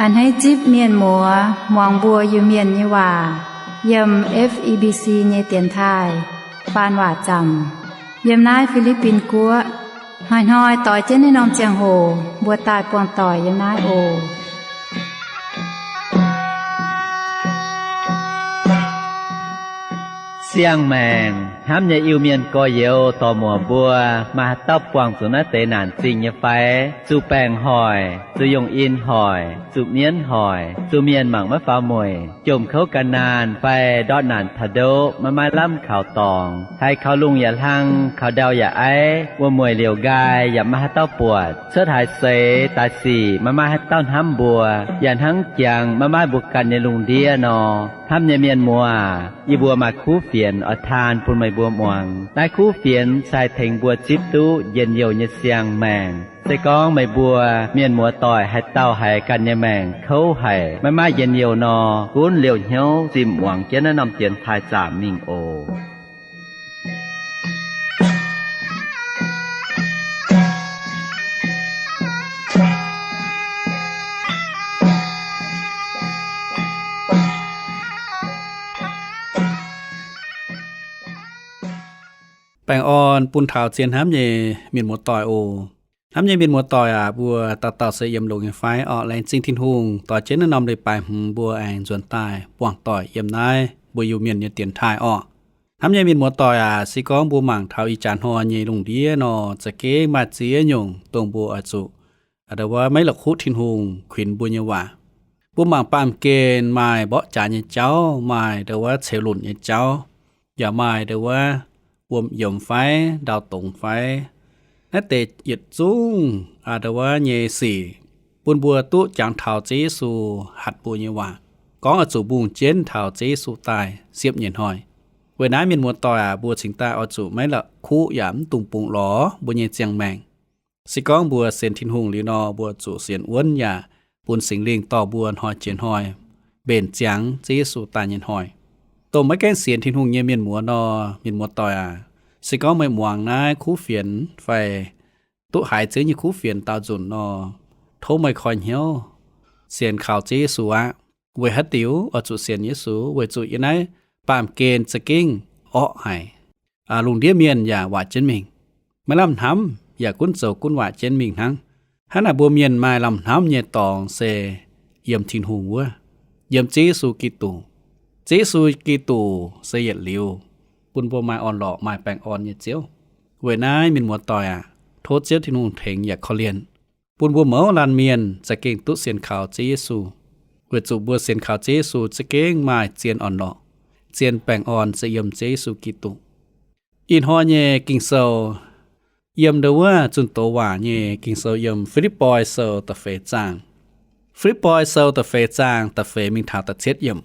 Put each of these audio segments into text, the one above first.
A'hneiv zipv mienh muoz muangx mbuo Iu-Mienh nyei waac yiem F E B C nyei dienx taaih faan waac zaamc yiem naaiv Fi^li^bin Guoqv. Hnoi-hnoi doix jienv naaiv norm ziangh hoc mbuo daaih buangh doic yiem naaiv oc. Siang-maengc hnamv nyei Iu-Mienh gorx-youz dorc-muoc mbuo, maaih haaix dauh buangh zuqc naaiv deix naanc zingh nyei fai? Zuqc baengc hoic, zuqc yungh in hoic, zuqc mienv hoic, zuqc mienh mangc maiv faaux mueic, jomc kouv gan naanh fai ndortv naanc taux ndoqv maiv maaih lamh kaux dorngx, haiz kaux lungh yaac hlang, kaux ndau yaac aiv, wuom-mueic liouc nqaai yaac maiv maaih haaix dauh buatc, cuotv haaix seix daaih sic maiv maaih haaix dauh hnamv mbuo, yaac hnangv jangx maiv maaih mbuo ganh nyei lungh ndiev nor. Hnamv nyei mienh muoz, yie mbuo maaih kuv fienx oix taan bun meih mbuo muangx. Naaiv kuv fienx se haih tengx mbuo zipv duqv njien-youh nyei siang-maengc. Se gorngv meih mbuo mienh muoz-doic haaix dauh haiz ganh nyei maengc kouv haic, maiv maaih njien-youh nor, gunv liouh hnyouv zinh muangx jienv naaiv norm dienx taaih zaamc mingh oc. Baengh orn bun taux zien hnamv nyei mienh muoz-doic oc. Hnamv nyei mienh muoz-doic aac, mbuo dauh dauh se yiem longx nyei fai? Orqc, laengz zingh Tin-Hungh, doix jienv naaiv norm leiz-baaix hmz mbuo aengx nzuonx daaih buangh doic yiem naaiv mbuo Iu-Mienh nyei dienx taaih orqc. Hnamv nyei mienh muoz-doic aac, se gorngv mbuo mangc taux ih jaax hnoi nyei lungh ndiev nor, za'gengh maaih ziex nyungc dongh mbuo oix zuqc ndau wuov maiv la'kuqv Tin-Hungh kuinx mbuo nyei waac. Mbuo mangc baamh gen maaih mborqv jaax nyei jauv, maaih ndau wuov ceux lunc nyei jauv, yaac maaih ndau wuov wuom yiemx fai ndau dongz fai naaiv deix yietc zungv ndau wuov nyei sic, bun mbuo duqv jangx taux Ziouv Yesu hatc mbuo nyei waac, gorngv oix zuqc mbungh jienv taux Ziouv Yesu daaih siepv nyei hnoi. Weic naaiv mienh muoz-doic aac, mbuo cingx daaih oix zuqc maiv la'kuqv yaac mv dungx bungx lorz mbuo nyei ziangh maengc. Se gorngv mbuo sienx Tin-Hungh liuz nor, mbuo zuqc sienx wuonv yaac bun Singx Lingh dorh mbuo hnoi jiex hnoi mbenc ziangx Ziouv Yesu daaih nyei hnoi. Dongh maiv gaengh sienx Tin-Hungh nyei mienh muoz nor, mienh muoz-doic aac, se gorngv meih muangx naaiv kuv fienx fai duqv haiz Ziouv nyei kuv fienx daauh nzunc nor, tov meih koi hnyouv sienx kaux Ziouv Yesu aqv. Weic haaix diuc oix zuqc sienx Yesu? Weic zuqc yiem naaiv baamh gen za'gengh orqv haic. Lungh ndiev mienh yaac waac jienv mingh. Maiv lamh hnamv yaac gunv zoux gunv waac jienv mingh hnangv. Hnangv naaic mbuo mienh maaih lamh hnamv nyei dorngx se yiem Tin-Hungh wuov, yiem Ziouv Yesu Giduc. Ziouv Yesu Giduc se yietc liuz bun mbuo maaih orn-lorqc maaih baengh orn nyei Ziouv. Weic naaiv mienh muoz-doic aac, tov Ziouv Tin-Hungh tengx yaac korv-lienh, bun mbuo mouz laanh mienh za'gengh duqv sienx kaux Ziouv Yesu. Weic zuqc mbuo sienx kaux Ziouv Yesu za'gengh maaih zien orn-lorqc, zien baengh orn se yiem Ziouv Yesu Giduc. Ih hnoi nyei Ging-Sou yiem ndau wuov zunh doz waac nyei Ging-Sou yiem Fi^lipv^poi Sou da'feix zaang. Fi^lipv^poi Sou da'feix zaang da'feix mingh taux da'cietv yiemc.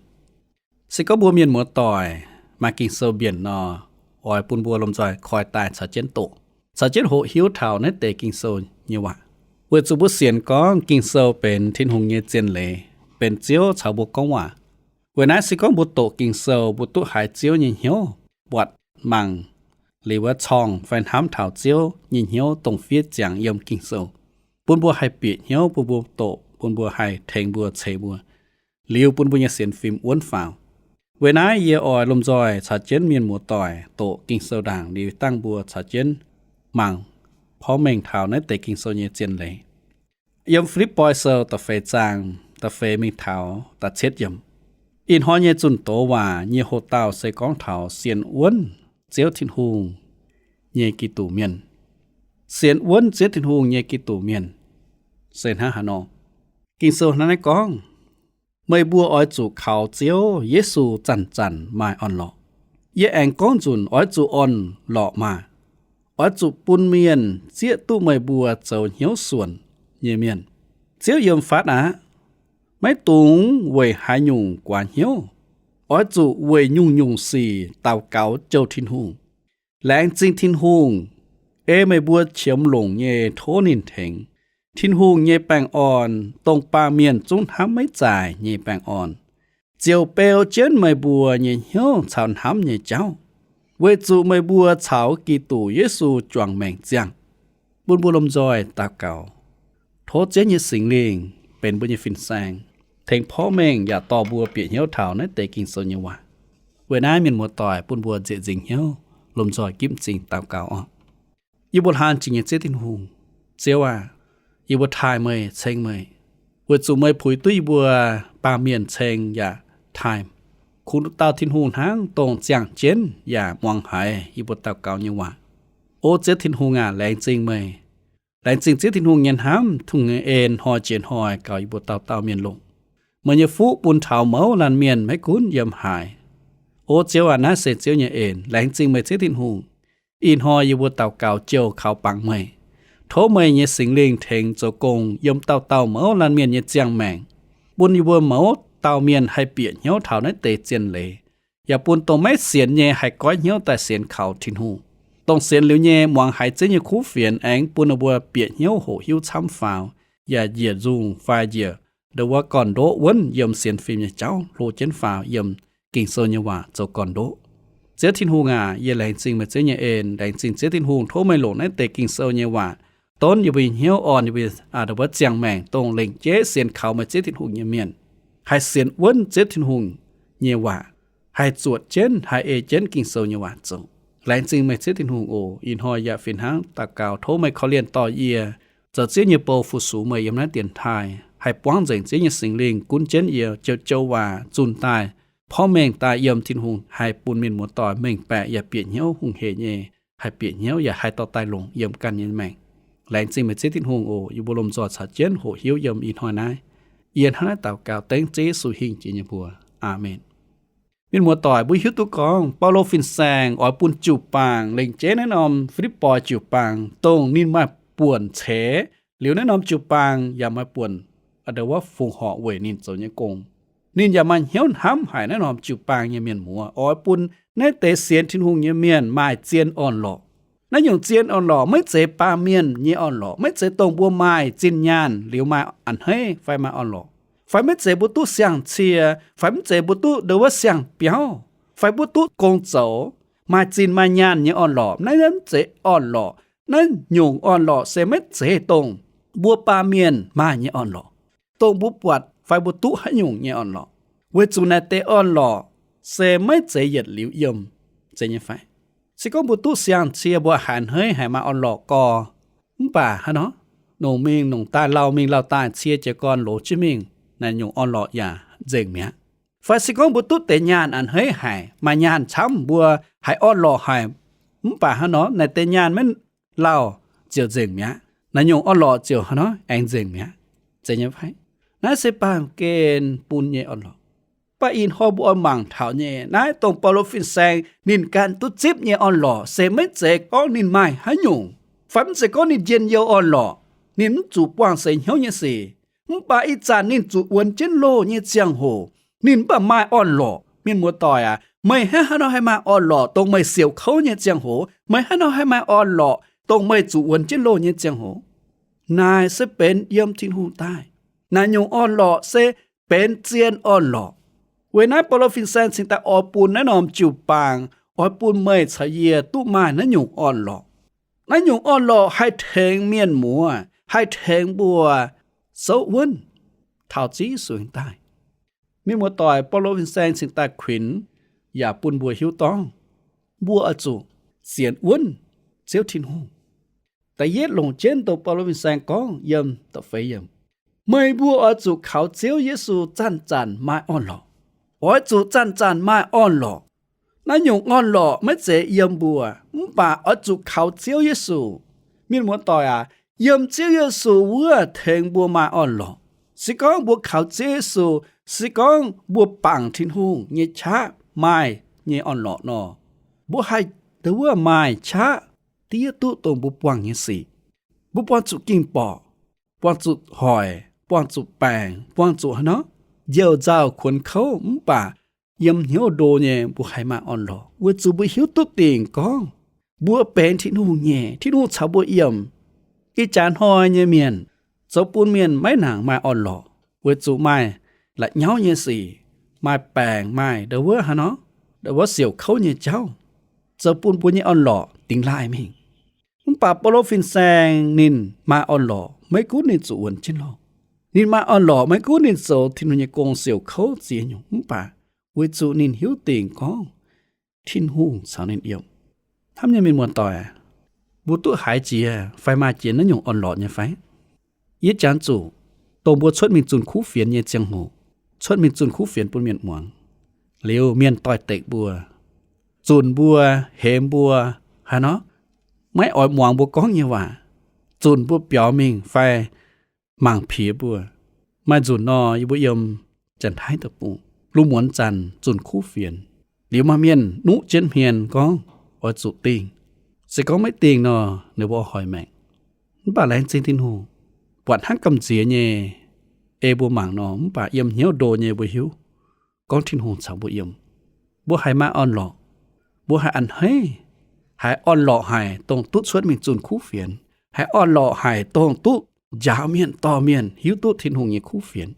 Se gorngv mbuo mienh muoz-doic maaih Ging-Sou mbienc nor, oix bun mbuo lomh nzoih koi daaih caux jienv doqc, caux jienv hoqc hiuv taux naaiv deix Ging-Sou nyei waac. Weic zuqc mbuo sienx gorngv Ging-Sou benx Tin-Hungh nyei zien leiz, benx Ziouv caux mbuo gorngv waac. Weic naaiv se gorngv mbuo doqc Ging-Sou, mbuo duqv haiz Ziouv nyei hnyouv, buatc mangc liuz wuov corngh fai hnamv taux Ziouv nyei hnyouv dongh fiev ziangx yiem Ging-Sou, bun mbuo haih bieqc hnyouv, bun mbuo doqc, bun mbuo haih tengx mbuo ceix mbuo, liuz bun mbuo nyei sienx fim wuonv faaux. Weic naaiv yie oix lomh nzoih caux jienv mienh muoz-doic doqc Ging-Sou ndaangc liuz dangh mbuo caux jienv mangc, porv mengh taux naaiv deix Ging-Sou nyei zien leiz. Yiem Fi^lipv^poi Sou da'feix zaang da'feix mingh taux da'cietv yiemc. Ih hnoi nyei zunh doz waac nyei hoc-dauh se gorngv taux sienx wuonv Ziouv Tin-Hungh nyei Giduc mienh. Sienx wuonv Ziouv Tin-Hungh nyei Giduc mienh se hnangv haaix nor? Ging-Sou hnangv naaiv gorngv, meih mbuo oix zuqc kaux Ziouv Yesu zanc-zanc maaih orn-lorqc. Yie aengx gorngv nzunc, oix zuqc orn-lorqc maah! Oix zuqc bun mienh zieqv duqv meih mbuo zoux hnyouv suonc nyei mienh. Ziouv yiem fatv aqv. Maiv dungx weic haaix nyungc guaax hnyouv. Oix zuqc weic nyungc-nyungc sic daux gaux jouh Tin-Hungh, laengz zingh Tin-Hungh, ei meih mbuo qiemx longc nyei tov ninh tengx. Tin-Hungh nyei baengh orn, dongh baamh mienh zungv hnamv maiv zaaic nyei baengh orn, ziouc beu jienv meih mbuo nyei hnyouv caux hnamv nyei jauv, weic zuqc meih mbuo caux Giduc Yesu juangc maengc ziangh. Bun mbuo lomh nzoih daux gaux, tov Ziouv nyei Singx Lingh benx mbuo nyei fin-saeng, tengx porv mengh yaac dorh mbuo bieqc hnyouv taux naaiv deix Ging-Sou nyei waac. Weic naaiv mienh muoz-doic, bun mbuo nzieqc nzingc hnyouv lomh nzoih gipv m'zing daux gaux oc. Yie mbuo hlaang jiex nyei Ziouv Tin-Hungh, Ziouv aac, yie mbuo taaih meih, ceng meih, weic zuqc meih puix duqv yie mbuo baamh mienh ceng yaac taaih. Kungx dauh Tin-Hungh hnangv, dongh ziangh jienv yaac muangx haiz yie mbuo daux gaux nyei waac. O Ziouv Tin-Hungh aac, laengz zingh meih. Laengz zingh Ziouv Tin-Hungh nyei hnamv, Tin-Hungh nyei en, hnoi jiex hnoi gaux yie mbuo dauh dauh mienh longc. Meih nyei fuqv bun taux mouz laanh mienh maiv gunv yiem haaix. O Ziouv aac, naaiv se Ziouv nyei en. Laengz zingh meih Ziouv Tin-Hungh. Ih hnoi yie mbuo daux gaux jouh kaux bangc meih. Tov meih nyei Singx Lingh tengx zoux gong yiem dauh dauh mouz laanh mienh nyei ziangh maengc, bun yie mbuo mouz dauh mienh haih bieqc hnyouv taux naaiv deix zien leiz, yaac bun dongh maiv sienx nyei haih goiv hnyouv daaih sienx kaux Tin-Hungh. Dongh sienx liuz nyei muangx haiz Ziouv nyei kuv fienx aengx bun ninh mbuo bieqc hnyouv hoqc hiuv camv faaux, yaac njiec nzungh fai njiec ndo wuov gorn-ndoqv wuonv yiem sienx fim nyei jauv, hlo jienv faaux yiem Ging-Sou nyei waac zoux gorn-ndoqv. Ziouv Tin-Hungh aac, yie laengz zingh meih Ziouv nyei en, laengz zingh Ziouv Tin-Hungh tov meih longc naaiv deix Ging-Sou nyei waac donv yie mbuo nyei hnyouv, orn yie mbuo ndo wuov ziangh maengc, dongh lengc jeiv sienx kaux meih Ziouv Tin-Hungh nyei mienh, haih sienx wuonv Ziouv Tin-Hungh nyei waac, haih zuotc jienv, haih ei jienv Ging-Sou nyei waac zoux. Laengz zingh meih Ziouv Tin-Hungh oc. Ih hnoi yaac fih hnangv daux gaux tov meih korv-lienh dorh yie zoux Ziouv nyei bou fu-sux meih yiem naaiv dienx taaih, haih buangv nzengc Ziouv nyei Singx Lingh gunv jienv yie joux-joux waac zunh daaih, porv mengh daaih yiem Tin-Hungh haih bun mienh muoz-doic mengh baeqc yaac bieqc hnyouv hungh hec nyei, haih bieqc hnyouv yaac haih dorh daaih longc yiem ganh nyei maengc. Laengz zingh meih Ziouv Tin-Hungh oc. Yie mbuo lomh nzoih caux jienv hoqc hiuv yiem ih hnoi naaiv. Yie hnangv naaiv daux gaux dengv Ziouv Yesu hingh jiex nyei mbuox. Aamen. Mienh muoz-doic, mbuo hiuv duqv gorngv Baulo fin-saeng oix bun jiu-baang lengc jeiv naaiv norm Fi^lipv^poi jiu-baang, dongh ninh maaih buonc ceix liuz naaiv norm jiu-baang yaac maaih buonc ndo wuov fongc horc weic ninh zoux nyei gong. Ninh yaac maaih hnyouv hnamv haic naaiv norm jiu-baang nyei mienh muoz, oix bun naaiv deix sienx Tin-Hungh nyei mienh maaih zien orn-lorqc. Naaiv nyungc zien orn-lorqc maiv zeiz baamh mienh nyei orn-lorqc, maiv zeiz dongh mbuo maaih zinh nyaanh liuz maaih a'hneiv fai maaih orn-lorqc, fai maiv zeiz mbuo duqv siang-cie, fai maiv zeiz mbuo duqv ndo wuov siang-biauv, fai mbuo duqv gong zoux, maaih zinh maaih nyaanh nyei orn-lorqc. Naaiv maiv zeiz orn-lorqc. Naaiv nyungc orn-lorqc se maiv zeiz dongh mbuo baamh mienh maaih nyei orn-lorqc, dongh mbuo buatc fai mbuo duqv haaix nyungc nyei orn-lorqc. Weic zuqc naaiv deix orn-lorqc se maiv zeiz yietc liuz yiem, zeiz nyei fai? Se gorngv mbuo duqv siang-cie, mbuo haiz a'hneiv haic, maaih orn-lorqc gorx, mv baac hnangv nor, nongc mingh nongc daaih, lauh mingh lauh daaih, cie jiez gorn loz jienv mingh, naaiv nyungc orn-lorqc yaac nzengc mi'aqv. Fai se gorngv mbuo duqv deix nyaanh a'hneiv haic, maaih nyaanh camv, mbuo haiz orn-lorqc haic, mv baac hnangv nor naaiv deix nyaanh maiv lauh ziouc nzengc mi'aqv, naaiv nyungc orn-lorqc ziouc hnangv nor aengx nzengc mi'aqv, zeiz nyei fai? Naaiv se baamh gen bun nyei orn-lorqc. Mv baac ih hnoi mbuo oix mangc taux nyei, naaiv dongh Baulo fin-saeng ninh ganh duqv zipv nyei orn-lorqc se maiv zeiz gorngv ninh maaih haaix nyungc, fai mv zeiz gorngv ninh njien-youh orn-lorqc, ninh mv zuqc buangh seix hnyouv nyei sic. Mv baac ih zanc ninh zuqc wuonx jienv loh nyei ziangh hoc, ninh mv baac maaih orn-lorqc. Mienh muoz-doic aac, meih hnangv haaix nor haih maaih orn-lorqc dongh meih siouc kouv nyei ziangh hoc? Meih hnangv haaix nor haih maaih orn-lorqc dongh meih zuqc wuonx jienv loh nyei ziangh hoc? Naaiv se benx yiem Tin-Hungh daaih. Naaiv nyungc orn-lorqc se benx zien orn-lorqc. Weic naaiv Baulo fin-saeng cingx daaih oix bun naaiv norm jiu-baang, oix bun meih caux yie duqv maaih naaiv nyungc orn-lorqc. Naaiv nyungc orn-lorqc haih tengx mienh muoz, haih tengx mbuo souv wuonv taux Ziouv Yesu daaih. Mienh muoz-doic, Baulo fin-saeng cingx daaih kuinx yaac bun mbuo hiuv dorngv, mbuo oix zuqc sienx wuonv Ziouv Tin-Hungh. Da'yietv longc jienv dongh Baulo fin-saeng gorngv yiem da'feix yiemc, meih mbuo oix zuqc kaux Ziouv Yesu zanc-zanc maaih orn-lorqc. Oix zuqc zanc-zanc maaih orn-lorqc. Naaiv nyungc orn-lorqc maiv zeiz yiem mbuo, mv baac oix zuqc kaux Ziouv Yesu. Mienh muoz-doic aac, yiem Ziouv Yesu wuov tengx mbuo maaih orn-lorqc. Se gorngv mbuo kaux Ziouv Yesu, se gorngv mbuo bangc Tin-Hungh nyei qaqv maaih nyei orn-lorqc nor, mbuo haih ndo wuov maaih qaqv diev duqv dongh mbuo buangh nyei sic. Mbuo buangh zuqc ging-borqc, buangh zuqc hoic, buangh zuqc baengc, buangh zuqc haaix nor, njoux nzauh kuonx kouv, mv baac yiem hnyouv ndo nyei mbuo haih maaih orn-lorqc, weic zuqc mbuo hiuv duqv dingc gorngv mbuo benx Tin-Hungh nyei, Tin-Hungh caux mbuo yiem. Ih jaax hnoi nyei mienh zoux bun mienh maiv nangc maaih orn-lorqc, weic zuqc maaih la'nyauv nyei sic, maaih baengc, maaih ndo wuov haaix nor, ndo wuov siouc kouv nyei jauv, zoux bun mbuo nyei orn-lorqc dingx laaih mingh. Mv baac Baulo fin-saeng ninh maaih orn-lorqc, maiv gunv ninh zuqc wuonx jienv loh. Ninh maaih orn-lorqc maiv gunv ninh zoux Tin-Hungh nyei gong siouc kouv ziex nyungc, mv baac weic zuqc ninh hiuv dingc gorngv Tin-Hungh caux ninh yiem. Hnamv nyei mienh muoz-doic, mbuo duqv haiz jiex fai maaih jiex naaiv nyungc orn-lorqc nyei fai? Yie jangx zuqc dongh mbuo cuotv mingh zunh kuv fienx nyei ziangh hoc, cuotv mingh zunh kuv fienx bun mienh muangx, liuz mienh doix-dekc mbuo, zunc mbuo, hemx mbuo, haaix nor, maiv oix muangx mbuo gorngv nyei waac, zunc mbuo biaux mingh fai mangc piex mbuo. Maaih nzunc nor, yie mbuo yiem Janx-Taiv deic-bung, lungh muonz zanc zunh kuv fienx, liuz maaih mienh nuqv jienv hmien gorngv oix zuqc dingh. Se gorngv maiv dingh nor, ninh mbuo hoic maengc. Mv baac laengz zingh Tin-Hungh, buatc hnangv gamh nziex nyei, ei mbuo mangc nor, mv baac yiem hnyouv ndo nyei mbuo hiuv gorngv Tin-Hungh caux mbuo yiem. Mbuo haih maaih orn-lorqc, mbuo haih a'hneiv, haih orn-lorqc haic dongh duqv cuotv mingh zunh kuv fienx, haih orn-lorqc haic dongh duqv njaaux mienh dorh mienh hiuv duqv Tin-Hungh nyei kuv fienx.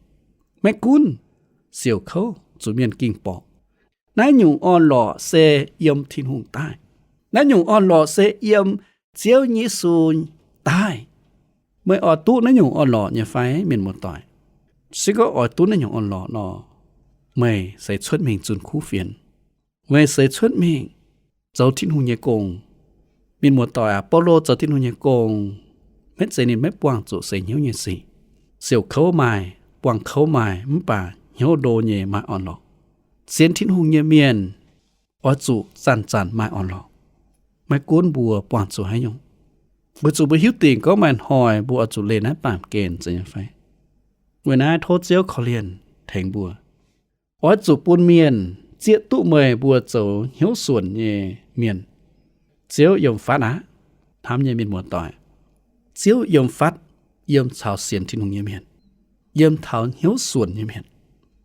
Maiv gunv siouc kouv zuqc mienh ging borqc, naaiv nyungc orn-lorqc se yiem Tin-Hungh daaih. Naaiv nyungc orn-lorqc se yiem Ziouv Yesu daaih. Meih oix duqv naaiv nyungc orn-lorqc nyei fai, mienh muoz-doic? Se gorngv oix duqv naaiv nyungc orn-lorqc nor, meih seix cuotv mingh zunh kuv fienx. Meih seix cuotv mingh zoux Tin-Hungh nyei gong. Mienh muoz-doic aac, Baulo zoux Tin-Hungh nyei gong, maiv zeiz ninh maiv buangh zuqc seix hnyouv nyei sic. Siouc kouv maaih, buangh kouv maaih, mv baac hnyouv ndo nyei maaih orn-lorqc. Sienx Tin-Hungh nyei mienh oix zuqc zanc-zanc maaih orn-lorqc, maiv gunv mbuo buangh zuqc haaix nyungc. Weic zuqc mbuo hiuv dingc gorngv maaih hnoi mbuo oix zuqc leih naaiv baamh gen, zeiz nyei fai? Weic naaiv tov Ziouv korv-lienh tengx mbuo. Oix zuqc bun mienh zieqv duqv meih mbuo zoux hnyouv suonc nyei mienh. Ziouv yiem fatv aqv. Hnamv nyei mienh muoz-doic, Ziouv yiem fatv, yiem caux sienx Tin-Hungh nyei mienh, yiem taux hnyouv suonc nyei mienh,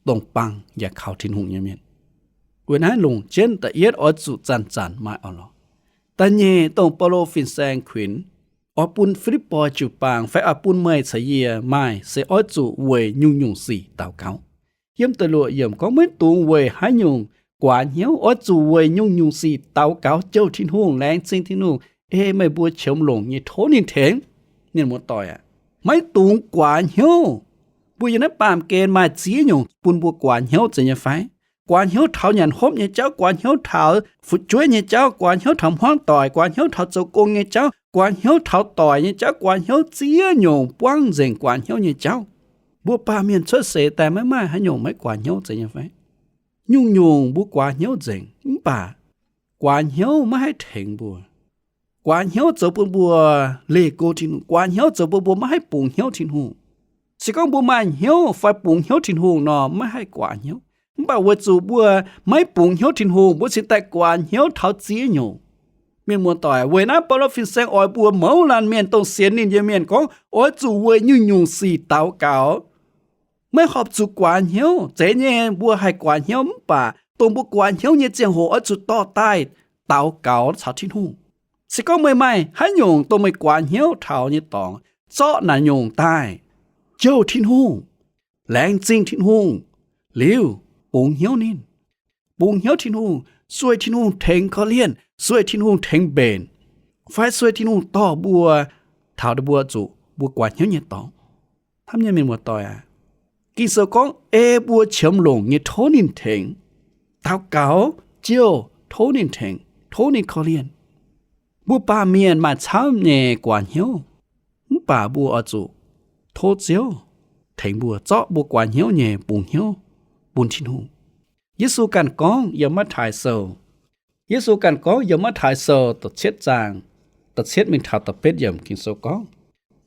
dongh bangc yaac kaux Tin-Hungh nyei mienh. Weic naaiv longc jienv da'yietv oix zuqc zanc-zanc maaih orn-lorqc. Da'nyeic, dongh Baulo fin-saeng kuinx, oix bun Fi^lipv^poi jiu-baang fai oix bun meih caux yie maaih se oix zuqc weic nyungc-nyungc sic daux gaux. Yiem da'luoqc yiemc gorngv maiv dungx weic haaix nyungc guaax hnyouv, oix zuqc weic nyungc-nyungc sic daux gaux jouh Tin-Hungh, laengz zingh Tin-Hungh, ei meih mbuo qiemx longc nyei tov ninh tengx. Mienh muoz-doic aac, maiv dungx guaax hnyouv. Mbuo yiem naaiv baamh gen maaih ziex nyungc bun mbuo guaax hnyouv, zeiz nyei fai? Guaax hnyouv taux nyanc hopv nyei jauv, guaax hnyouv taux fu'jueiv nyei jauv, guaax hnyouv taux hmuangv doic, guaax hnyouv taux zoux gong nyei jauv, guaax hnyouv taux doic nyei jauv, guaax hnyouv ziex nyungc buangv nzengc guaax hnyouv nyei jauv. Mbuo baamh mienh cuotv seix daaih maiv maaih haaix nyungc maiv guaax hnyouv, zeiz nyei fai? Nyungc-nyungc mbuo guaax hnyouv nzengc, mv baac guaax hnyouv maiv haih tengx mbuo. Guaax hnyouv zoux bun mbuo leih go Tin-Hungh. Guaax hnyouv zoux bun mbuo maiv haih bungx hnyouv Tin-Hungh. Se gorngv mbuo maaih hnyouv fai bungx hnyouv Tin-Hungh nor, maiv haih guaax hnyouv. Mv baac weic zuqc mbuo maiv bungx hnyouv Tin-Hungh, mbuo cingx daaih guaax hnyouv taux ziex nyungc. Mienh muoz-doic, weic naaiv Baulo fin-saeng oix mbuo mouz laanh mienh dongh sienx ninh nyei mienh gorngv, oix zuqc weic nyungc-nyungc sic daux gaux. Maiv horpc zuqc guaax hnyouv. Zeiz nyei, mbuo haih guaax hnyouv, mv baac dongh mbuo guaax hnyouv nyei ziangh hoc oix zuqc dorh daaih daux gaux caux Tin-Hungh. Se gorngv meih maaih haaix nyungc dongh meih guaax hnyouv taux nyei dorngx, zorqv naaic nyungc daaih jouh Tin-Hungh, laengz zingh Tin-Hungh, liuz bungx hnyouv ninh. Bungx hnyouv Tin-Hungh, sueih Tin-Hungh tengx korv-lienh, sueih Tin-Hungh tengx mbenc, fai sueih Tin-Hungh dorh mbuo taux mbuo zuqc mbuo guaax hnyouv nyei dorngx. Hnamv nyei mienh muoz-doic aac, Ging-Sou gorngv ei mbuo qiemx longc nyei tov ninh tengx, daux gaux jouh tov ninh tengx, tov ninh korv-lienh. Mbuo baamh mienh maaih camv nyei guaax hnyouv, mv baac mbuo oix zuqc tov Ziouv tengx mbuo zorqv mbuo guaax hnyouv nyei bungx hnyouv bun Tin-Hungh. Yesu ganh gorngv yiem Matv^taai Sou, Yesu ganh gorngv yiem Matv^taai Sou da'cietv zaang, da'cietv mingh taux da'betv yiemc Ging-Sou gorngv,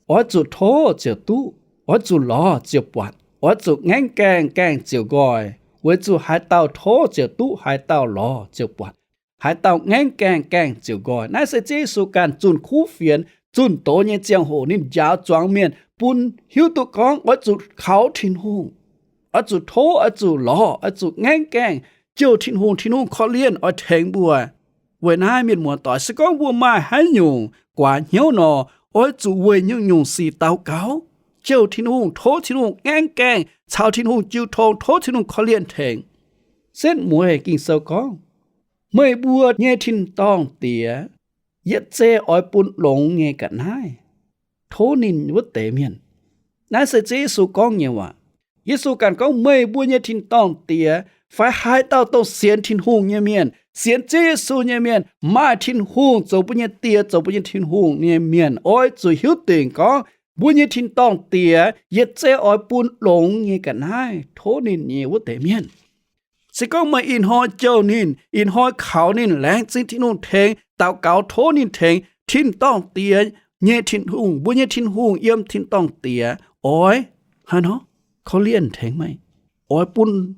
oix zuqc tov ziouc duqv, oix zuqc lorz ziouc buatc, oix zuqc ngaengv gaengh, gaengh ziouc nqoi, weic zuqc haaix dauh tov ziouc duqv, haaix dauh lorz ziouc buatc, haaix dauh ngaengv gaengh, gaengh ziouc nqoi. Naaiv se Ziouv Yesu ganh zunh kuv fienx, zunh doz nyei ziangh hoc ninh njaaux zuangx mienh bun hiuv duqv gorngv oix zuqc kaux Tin-Hungh, oix zuqc tov, oix zuqc lorz, oix zuqc ngaengv gaengh jouh Tin-Hungh, Tin-Hungh korv-lienh oix tengx mbuo. Weic naaiv mienh muoz-doic, se gorngv mbuo maaih haaix nyungc guaax hnyouv nor, oix zuqc weic nyungc-nyungc sic daux gaux, jouh Tin-Hungh, tov Tin-Hungh ngaengv gaengh caux Tin-Hungh jiu tong, tov Tin-Hungh korv-lienh tengx. Setv mueiz Ging-Sou gorngv, meih mbuo nyei tin-dorngh Diex yietc zei oix bun longx nyei ga'naaiv tov ninh wuov deix mienh. Naaiv se Ziouv Yesu gorngv nyei waac. Yesu ganh gorngv, meih mbuo nyei tin-dorngh diex, fai haaix dauh dongh sienx Tin-Hungh nyei mienh, sienx Ziouv Yesu nyei mienh, maaih Tin-Hungh zoux mbuo nyei Die, zoux mbuo nyei Tin-Hungh nyei mienh, oix zuqc hiuv dingc gorngv mbuo nyei tin-dorngh diex yietc zeiz oix bun longx nyei ga'naaiv tov ninh nyei wuov deix mienh. Se gorngv meih ih hnoi jouh ninh, ih hnoi kaux ninh, laengz zingh Tin-Hungh tengx, daux gaux tov ninh tengx, tin-dorngh diex nyei Tin-Hungh, mbuo nyei Tin-Hungh yiem tin-dorngh diex oix haaix nor korv-lienh tengx meih, oix bun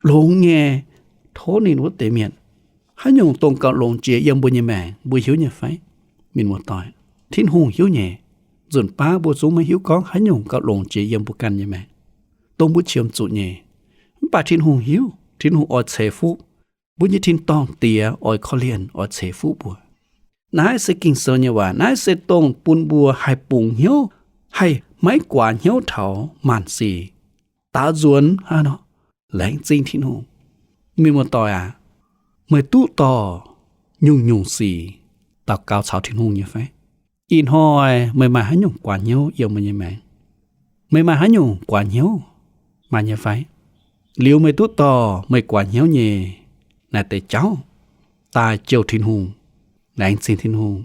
longx nyei tov ninh wuov deix mienh. Haaix nyungc dongh gauh longx jiex yiem mbuo nyei maengc, mbuo hiuv nyei fai? Mienh muoz-doic, Tin-Hungh hiuv nyei. Nzunc baav mbuo zungv maiv hiuv gorngv haaix nyungc gauh longx jiex yiem mbuo ganh nyei maengc, dongh mbuo qiemx zuqc nyei. Mv baac Tin-Hungh hiuv, Tin-Hungh oix ceix fuqv mbuo nyei tin-dorngh diex, oix korv-lienh, oix ceix fuqv mbuo. Naaiv se Ging-Sou nyei waac. Naaiv se dongh bun mbuo haih bungx hnyouv, haih maiv guaax hnyouv taux maanc sic, daaux nzuonx hnangv nor, laengz zingh Tin-Hungh. Mienh muoz-doic aac, meih duqv dorh nyungc-nyungc sic daux gaux caux Tin-Hungh nyei fai? Ih hnoi meih maaih haaix nyungc guaax hnyouv yiem meih nyei maengc? Meih maaih haaix nyungc guaax hnyouv maaih nyei fai? Liuz meih duqv dorh meih guaax hnyouv nyei naaiv deix jauv daaih jouh Tin-Hungh, laengz zingh Tin-Hungh,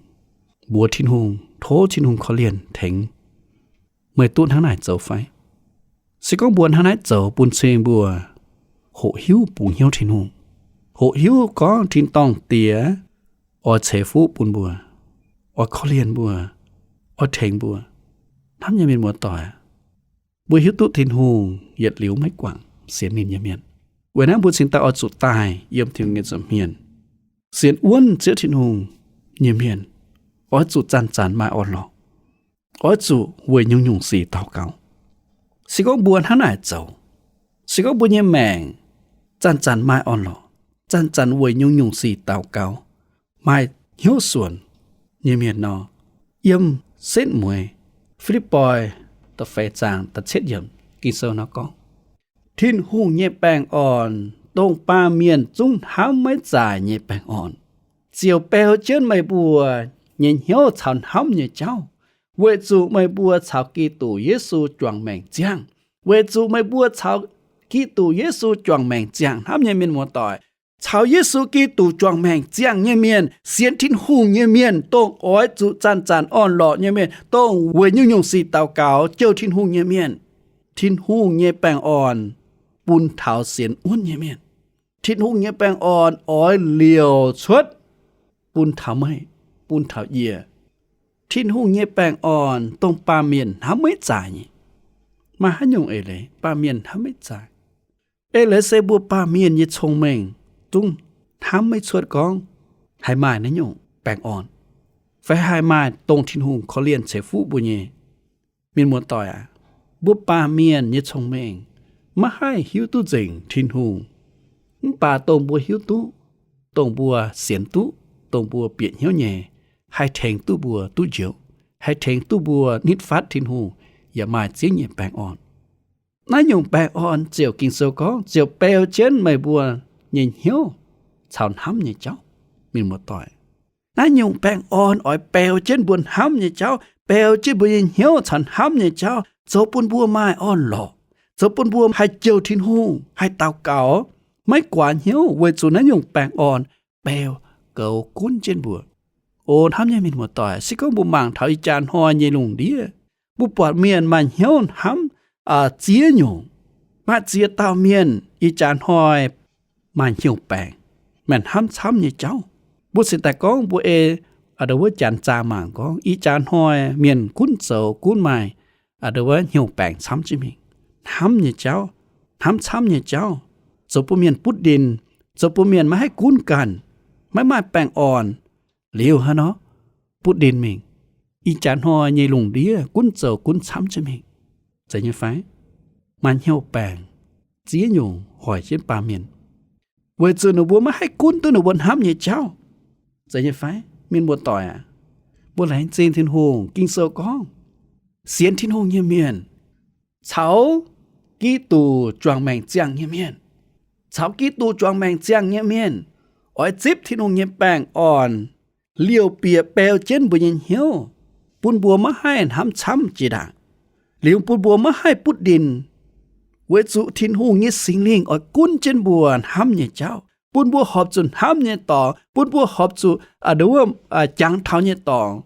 mbuox Tin-Hungh, tov Tin-Hungh korv-lienh tengx, meih duqv hnangv naaic zoux fai? Se gorngv mbuo hnangv naaiv zoux bun cing mbuo hoqc hiuv bungx hnyouv Tin-Hungh, hoqc hiuv gorngv tin-dorngh diex oix ceix fuqv bun mbuo, oix korv-lienh mbuo, oix tengx mbuo, hnamv nyei mienh muoz-doic, mbuo hiuv duqv Tin-Hungh yietc liuz maiv guangc sienx ninh nyei mienh. Weic naaiv mbuo cingx daaih oix zuqc daaih yiem Tin-Hungh nyei nza'hmien, sienx wuonv Ziouv Tin-Hungh nyei mienh, oix zuqc zanc-zanc maaih orn-lorqc, oix zuqc weic nyungc-nyungc sic daux gaux. Se gorngv mbuo hnangv naaic zoux, se gorngv mbuo nyei maengc zanc-zanc maaih orn-lorqc, zanc-zanc weic nyungc-nyungc sic daux gaux, maaih hnyouv suonc nyei mienh nor, yiem setv mueiz, Fi^lipv^poi da'feix zaang da'cietv yiemc, Ging-Sou nor gorngv, Tin-Hungh nyei baengh orn dongh baamh mienh zungv hnamv maiv zaaic nyei baengh orn, ziouc beu jienv meih mbuo nyei hnyouv caux hnamv nyei jauv, weic zuqc meih mbuo caux Giduc Yesu juangc maengc ziangh. Weic zuqc meih mbuo caux Giduc Yesu juangc maengc ziangh. Hnamv nyei mienh muoz-doic, caux Yesu Giduc juangc maengc ziangh nyei mienh, sienx Tin-Hungh nyei mienh, dongh oix zuqc zanc-zanc orn-lorqc nyei mienh, dongh weic nyungc-nyungc sic daux gaux jouh Tin-Hungh nyei mienh, Tin-Hungh nyei baengh orn bun taux sienx wuonv nyei mienh. Tin-Hungh nyei baengh orn oix liouc cuotv bun taux meih, bun taux yie. Tin-Hungh nyei baengh orn dongh baamh mienh hnamv maiv zaaic nyei. Maaih haaix nyungc eix leiz baamh mienh hnamv maiv zaaic? Eix leiz se mbuo baamh mienh nyei cong-mengh zungv hnamv maiv cuotv gorngv haih maaih naaiv nyungc baengh orn, fai haih maaih dongh Tin-Hungh korv-lienh ceix fuqv mbuo nyei. Mienh muoz-doic aac, mbuo baamh mienh nyei cong-mengh maiv haih hiuv duqv nzengc Tin-Hungh. Mv baac dongh mbuo hiuv duqv, dongh mbuo sienx duqv, dongh mbuo bieqc hnyouv nyei, haih tengx duqv mbuo duqv njoux, haih tengx duqv mbuo nitv fatv Tin-Hungh yaac maaih ziex nyungc baengh orn. Naaiv nyungc baengh orn ziouc Ging-Sou gorngv ziouc beu jienv meih mbuo nyei hnyouv caux hnamv nyei jauv. Mienh muoz-doic, naaiv nyungc baengh orn oix beu jienv mbuo hnamv nyei jauv, beu jienv mbuo nyei hnyouv caux hnamv nyei jauv, zoux bun mbuo maaih orn-lorqc, zoux bun mbuo haih jouh Tin-Hungh, haih daux gaux, maiv guaax hnyouv weic zuqc naaiv nyungc baengh orn beu goux gunv jienv mbuo. O hnamv nyei mienh muoz-doic, se gorngv mbuo mangc taux ih jaax hnoi nyei lungh ndiev, mbuo buatc mienh maaih hnyouv hnamv ziex nyungc. Maaih ziex dauh mienh ih jaax hnoi maaih hnyouv baengc, maaih hnamv camv nyei jauv. Mbuo cingx daaih gorngv mbuo ei wuov janx zaah mangc gorngv ih jaax hnoi mienh gunv zoux gunv maaih wuov hnyouv baengc camv jienv mingh. Hnamv nyei jauv, hnamv camv nyei jauv, zoux bun mienh butv ndin, zoux bun mienh maiv haih gunv ganh, maiv maaih baengh orn. Liuz hnangv nor, butv ndin mingh. Ih jaax hnoi nyei lungh ndiev gunv zoux gunv camv jienv mingh. Zeiz nyei fai? Maaih hnyouv baengc ziex nyungc hoic jienv baamh mienh, weic zuqc ninh mbuo maiv haih gunv duqv ninh mbuo hnamv nyei jauv. Zeiz nyei fai? Mienh muoz-doic aac, mbuo laengz zingh Tin-Hungh. Ging-Sou gorngv, sienx Tin-Hungh nyei mienh, caux Giduc juangc maengc ziangh nyei mienh, caux Giduc juangc maengc ziangh nyei mienh, oix zipv Tin-Hungh nyei baengh orn liouh bieqc beu jienv mbuo nyei hnyouv, bun mbuo maiv haih hnamv camv jiex ndaangc. liuz bun mbuo maiv haih butv ndin, weic zuqc Tin-Hungh nyei Singx Lingh oix gunv jienv mbuo hnamv nyei jauv, bun mbuo horpc zuqc hnamv nyei dorngx, bun mbuo horpc zuqc, aa, nduov, aa, jangx taux nyei dorngx,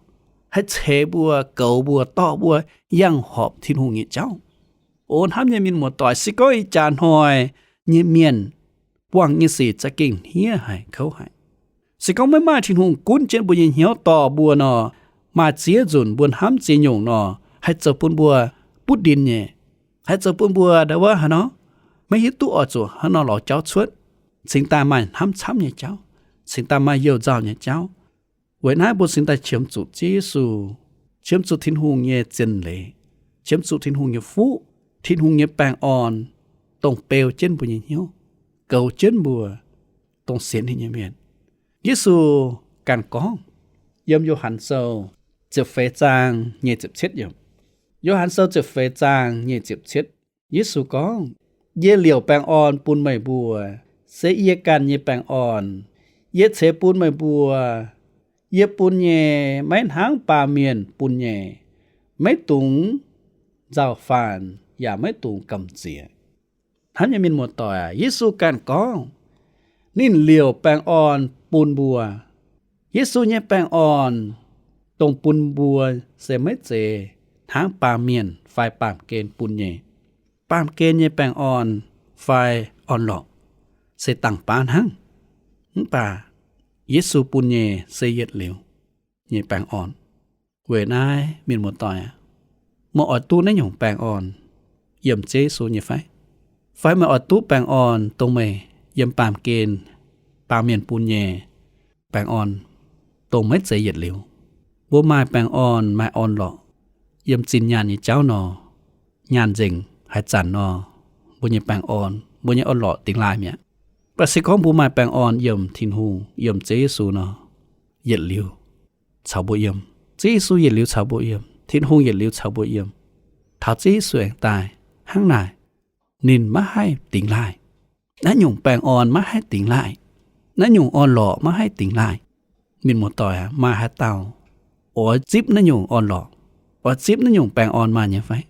haih ceix mbuo, goux mbuo, dorh mbuo yangh horpc Tin-Hungh nyei jauv. O hnamv nyei mienh muoz-doic, se gorngv ih jaax hnoi nyei mienh buangh nyei sic za'gengh hniev haic, kouv haic. Se gorngv maiv maaih Tin-Hungh gunv jienv mbuo nyei hnyouv dorh mbuo nor, maaih ziex nzunc mbuo hnamv ziex nyungc nor, haih zoux bun mbuo butv ndin nyei, haih zoux bun mbuo ndau wuov haaix nor, maiv hiuv duqv oix zuqc haaix nor lorz jauv cuotv, cingx daaih maaih hnamv camv nyei jauv, cingx daaih maaih youh nzauh nyei jauv. Weic naaiv mbuo cingx daaih qiemx zuqc Ziouv Yesu, qiemx zuqc Tin-Hungh nyei zien leiz, qiemx zuqc Tin-Hungh nyei fuqv, Tin-Hungh nyei baengh orn, dongh beu jienv mbuo nyei hnyouv, goux jienv mbuo, dongh sienx ninh nyei mienh. Yesu ganh gorngv yiem Yo^han Sou ziepc feix zaang nyic ziepc cietv yiemc. Yo^han Sou ziepc feix zaang nyic ziepc cietv, Yesu gorngv, Yie liouc baengh orn bun meih mbuo, se yie ganh nyei baengh orn. Yie ceix bun meih mbuo. Yie bun nyei maiv hnangv baamh mienh bun nyei. Maiv dungx nzauh faanx yaac maiv dungx gamh nziex. Hnamv nyei mienh muoz-doic aac, Yesu ganh gorngv ninh liouc baengh orn bun mbuo. Yesu nyei baengh orn dongh bun mbuo se maiv zeiz hnangv baamh mienh fai baamh gen bun nyei. Baamh gen nyei baengh orn fai orn-lorqc se dangh baav hnangv. Mv baac Yesu bun nyei se yietc liuz nyei baengh orn. Weic naaiv mienh muoz-doic aac, meih oix duqv naaiv nyungc baengh orn yiem Ziouv Yesu nyei fai? Fai meih oix duqv baengh orn dongh meih yiem baamh gen, baamh mienh bun nyei baengh orn, dongh maiv zeiz yietc liuz? Mbuo maaih baengh orn, maaih orn-lorqc yiem zinh nyaanh nyei jauv nor, nyaanh nzengc haaix zanc nor, mbuo nyei baengh orn, mbuo nyei orn-lorqc dingx laaih mi'aqv. Mv baac se gorngv mbuo maaih baengh orn yiem Tin-Hungh, yiem Ziouv Yesu nor, yietc liuz caux mbuo yiem. Ziouv Yesu yietc liuz caux mbuo yiem. Tin-Hungh yietc liuz caux mbuo yiem. Taux Ziouv Yesu aengx daaih hnangv naaic, ninh maiv haih dingx laaih. Naaiv nyungc baengh orn maiv haih dingx laaih. Naaiv nyungc orn-lorqc maiv haih dingx laaih. Mienh muoz-doic aac, maaih haaix dauh oix zipv naaiv nyungc orn-lorqc, oix zipv naaiv nyungc baengh orn maaih nyei fai?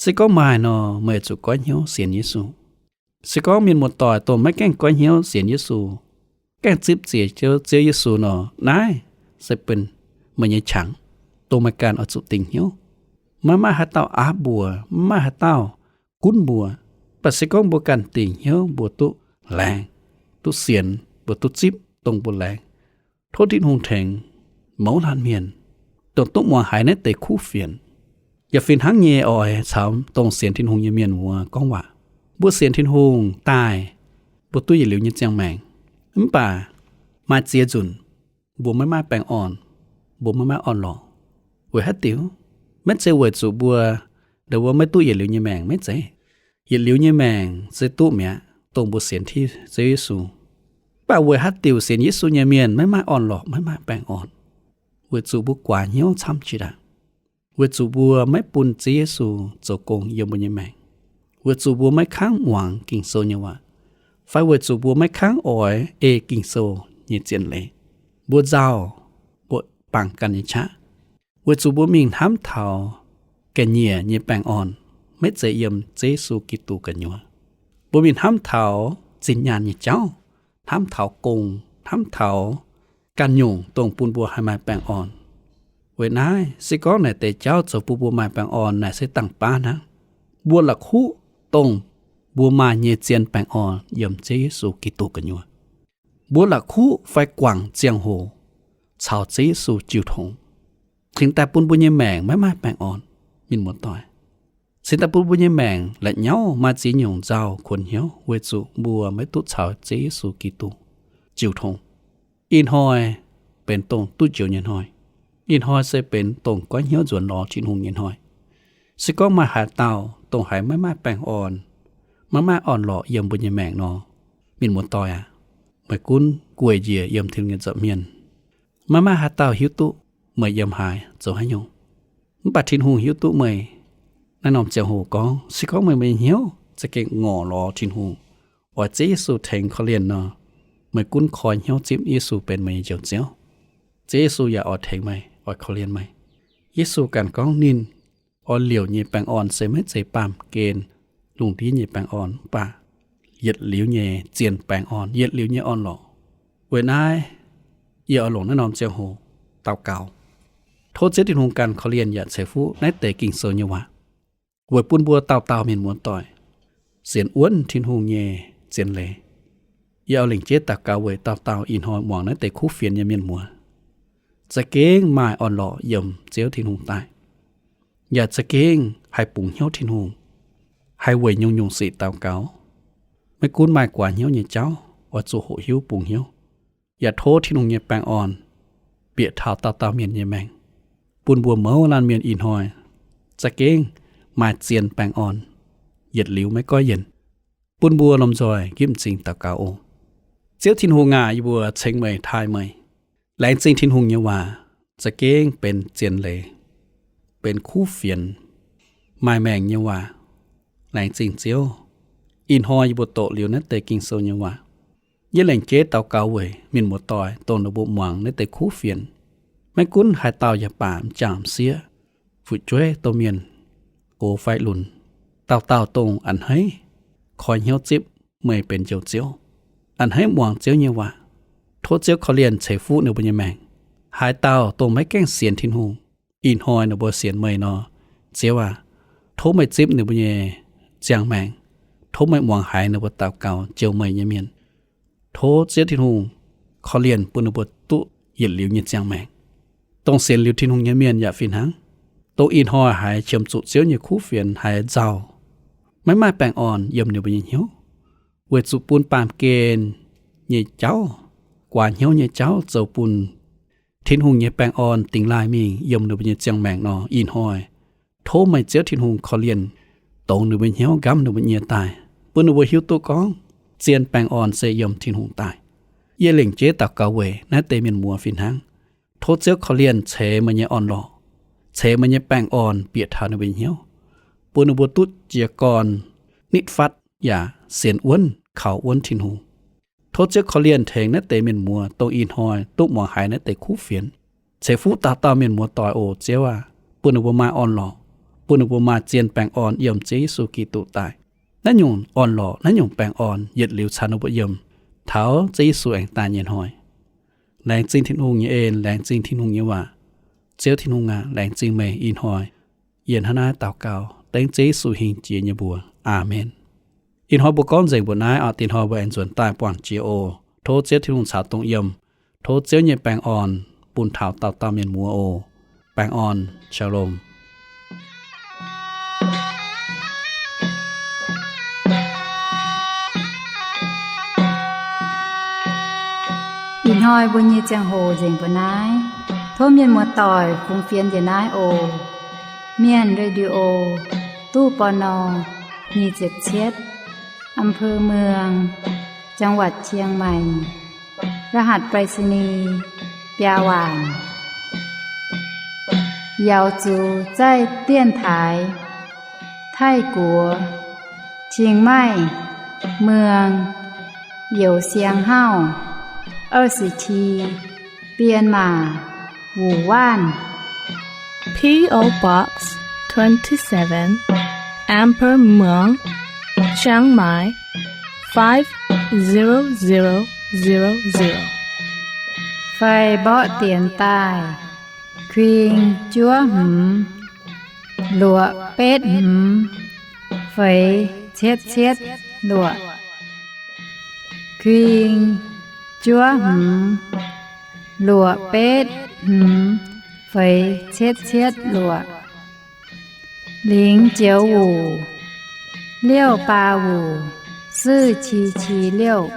Se gorngv maaih nor, meih zuqc goiv hnyouv sienx Yesu. Se gorngv mienh muoz-doic dongh maiv gaengh goiv hnyouv sienx Yesu, gaengh zipv ziex Ziouv, Ziouv Yesu nor, naaiv se benx meih nyei qangx, dongh meih ganh oix zuqc dingc hnyouv. Maiv maaih haaix dauh aapv mbuo, maiv maaih haaix dauh gunv mbuo. Mv baac se gorngv mbuo ganh dingc hnyouv, mbuo duqv laengz, duqv sienx, mbuo duqv zipv dongh mbuo laengz. Tov Tin-Hungh tengx mouz laanh mienh, dongh duqv muangx haiz naaiv deix kuv fienx. Yaac fih hnangv nyei oix caux dongh sienx Tin-Hungh nyei mienh muoz gorngv waac. Mbuo sienx Tin-Hungh daaih, mbuo duqv yietc liuz nyei ziangh maengc. Mv baac maaih ziex nzunc mbuo maiv maaih baengh orn, mbuo maiv maaih orn-lorqc. Weic haaix diuc? Maiv zeiz weic zuqc mbuo ndau wuov maiv duqv yietc liuz nyei maengc, maiv zeiz. Yietc liuz nyei maengc se duqv mi'aqv, dongh mbuo sienx Ziouv Yesu. Mv baac weic haaix diuc sienx Yesu nyei mienh maiv maaih orn-lorqc, maiv maaih baengh orn? Weic zuqc mbuo guaax hnyouv camv jiex daaih. Weic zuqc mbuo maiv bun Ziouv Yesu zoux gong yiem mbuo nyei maengc. Weic zuqc mbuo maiv kangv muangx Ging-Sou nyei waac, fai weic zuqc mbuo maiv kangv oix ei Ging-Sou nyei zien leiz, mbuo nzauh, mbuo bangc ganh nyei qaqv. Weic zuqc mbuo mingh hnamv taux ga'nyiec nyei baengh orn, maiv zeiz yiem Ziouv Yesu Giduc gu'nyuoz. Mbuo mingh hnamv taux zinh nyaanh nyei jauv, hnamv taux gong, hnamv taux ganh nyungc dongh bun mbuo haih maaih baengh orn. Weic naaiv, se gorngv naaic deix jauv zoux bun mbuo maaih baengh orn naaic se dangh baav hnangv. Mbuo la'kuqv dongh mbuo maaih nyei zien baengh orn yiem Ziouv Yesu Giduc gu'nyuoz. Mbuo la'kuqv fai guangc ziangh hoc caux Ziouv Yesu jiu tongx, cingx daaih bun mbuo nyei maengc maiv maaih baengh orn. Mienh muoz-doic, cingx daaih bun mbuo nyei maengc la'nyauv maaih ziex nyungc nzauh kuonx hnyouv weic zuqc mbuo maiv duqv caux Ziouv Yesu Giduc jiu tongx. Ih hnoi benx dongh duqv njoux nyei hnoi. Ih hnoi se benx dongh goiv hnyouv nzuonx lorz Tin-Hungh nyei hnoi. Se gorngv maaih haaix dauh dongh haiz maiv maaih baengh orn, maiv maaih orn-lorqc yiem mbuo nyei maengc nor, mienh muoz-doic aac, meih gunv gueic njiec yiem Tin-Hungh nyei nza'hmien. Maiv maaih haaix dauh hiuv duqv meih yiem haaix, zoux haaix nyungc. Mv baac Tin-Hungh hiuv duqv meih. Naaiv norm ziangh hoc gorngv, se gorngv meih, meih nyei hnyouv za'gengh ngorc lorz Tin-Hungh, oix Ziouv Yesu tengx korv-lienh nor, meih gunv koi hnyouv zipv Yesu benx meih nyei Njoux Ziouv. Ziouv Yesu yaac oix tengx meih, oix korv-lienh meih. Yesu ganh gorngv ninh Oix liouc nyei baengh orn se maiv zeiz baamh gen lungh ndiev nyei baengh orn, mv baac yietc liuz nyei zien baengh orn, yietc liuz nyei orn-lorqc. Weic naaiv, yie oix longc naaiv norm ziangh hoc daux gaux, tov Ziouv Tin-Hungh ganh korv-lienh yaac ceix fuqv naaiv deix Ging-Sou nyei waac, weic bun mbuo dauh dauh mienh muoz-doic sienx wuonv Tin-Hungh nyei zien leiz. Yie oix lengc jeiv daux gaux weic dauh dauh ih hnoi muangx naaiv deix kuv fienx nyei mienh muoz, za'gengh maaih orn-lorqc yiem Ziouv Tin-Hungh daaih, yaac za'gengh haih bungx hnyouv Tin-Hungh, haih weic nyungc-nyungc sic daux gaux. Maiv gunv maaih guaax hnyouv nyei jauv, oix zuqc hoqc hiuv bungx hnyouv. Yaac tov Tin-Hungh nyei baengh orn bieqc taux dauh dauh mienh nyei maengc, bun mbuo mouz laanh mienh ih hnoi za'gengh maaih zien baengh orn yietc liuz maiv goiv yienc, bun mbuo lomh nzoih nqipv m'zing daux gaux oc. Ziouv Tin-Hungh aac, yie mbuo ceng meih, taaih meih. Laengz zingh Tin-Hungh nyei waac za'gengh benx zien leiz, benx kuv fienx, maaih maengc nyei waac. Laengz zingh Ziouv. Ih hnoi yie mbuo doqc liuz naaiv deix Ging-Sou nyei waac, yie lengc jeiv daux gaux weic mienh muoz-doic, dongh ninh mbuo muangx naaiv deix kuv fienx. Maiv gunv haaix dauh yaac baac, m'jangc m'sieqv, fu'jueiv domh mienh, gox fai lunx, dauh dauh dongh a'hneiv koi hnyouv zipv meih benx Njoux Ziouv, a'hneiv muangx Ziouv nyei waac. Tov Ziouv korv-lienh ceix fuqv ninh mbuo nyei maengc. Haaix dauh dongh maiv gaengh sienx Tin-Hungh, ih hnoi ninh mbuo sienx meih nor, Ziouv aac, tov meih zipv ninh mbuo nyei ziangh maengc. Tov meih muangx haiz ninh mbuo daux gaux jouh meih nyei mienh. Tov Ziouv Tin-Hungh korv-lienh bun ninh mbuo duqv yietc liuz nyei ziangh maengc. Dongh sienx liuz Tin-Hungh nyei mienh yaac fih hnangv, dongh ih hnoi haiz qiemx zuqc Ziouv nyei kuv fienx haiz nzauh, maiv maaih baengh orn yiem ninh mbuo nyei hnyouv, weic zuqc bun baamh gen nyei jauv, guaax hnyouv nyei jauv zoux bun Tin-Hungh nyei baengh orn dingx laaih mingh yiem ninh mbuo nyei ziangh maengc nor, ih hnoi tov meih Ziouv Tin-Hungh korv-lienh, dongz ninh mbuo hnyouv, nqamv ninh mbuo nyei daaih, bun ninh mbuo hiuv duqv gorngv zien baengh orn se yiem Tin-Hungh daaih. Yie lengc jeiv daux gaux weic naaiv deix mienh muoz fih hnangv. Tov Ziouv korv-lienh ceix meih nyei orn-lorqc, ceix meih nyei baengh orn bieqc taux ninh mbuo nyei hnyouv, bun ninh mbuo duqv jiez gorn nitv fatv yaac sienx wuonv kaux wuonv Tin-Hungh. Tov Ziouv korv-lienh tengx naaiv deix mienh muoz dongh ih hnoi duqv muangx haiz naaiv deix kuv fienx. Ceix fuqv dauh dauh mienh muoz-doic oc, Ziouv aac, bun ninh mbuo maaih orn-lorqc, bun ninh mbuo maaih zien baengh orn yiem Ziouv Yesu Giduc daaih. Naaiv nyungc orn-lorqc, naaiv nyungc baengh orn yietc liuz caux ninh mbuo yiem, taux Ziouv Yesu aengx daaih nyei hnoi. Laengz zingh Tin-Hungh nyei en, laengz zingh Tin-Hungh nyei waac. Ziouv Tin-Hungh aac, laengz zingh meih ih hnoi. Yie hnangv naaiv daux gaux dengv Ziouv Yesu hingh jiex nyei mbuox. Aamen. Ih hnoi mbuo gorngv nzengc mbuo naaiv oc. Diex hnoi mbuo aengx nzuonx daaih buangh jiex oc. Tov Ziouv Tin-Hungh caux dongh yiem. Tov Ziouv nyei baengh orn bun taux dauh dauh mienh muoz oc. Baengh orn, Shalom. Ih hnoi mbuo nyei ziangh hoc nzengc mbuo naaiv. Tov mienh muoz-doic fungx fienx njiec naaiv oc. Mienh Radio, ตู้ ปณ. nyic ziepc cietv, อำเภอเมือง จังหวัดเชียงใหม่ รหัสไปรษณีย์ biaa waanc. 瑶族在电台 Taiv-Guoqv, Chiang Mai, Muang, Youz Siang Hauv, 二十七, Bienh Maac, Wuh Waanc. P O Box twenty-seven, Amber Muang, Chiang Mai, five zero zero zero zero. Fai mborqv dienx daaih, kuing juov hmz, luoqc betv hmz, feix cietv cietv luoqc. Kuing juov hmz, luoqc betv hmz, feix cietv cietv luoqc. 零九五, 六八五, 四七七六.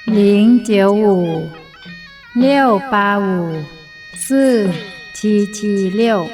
零九五, 六八五, 四七七六.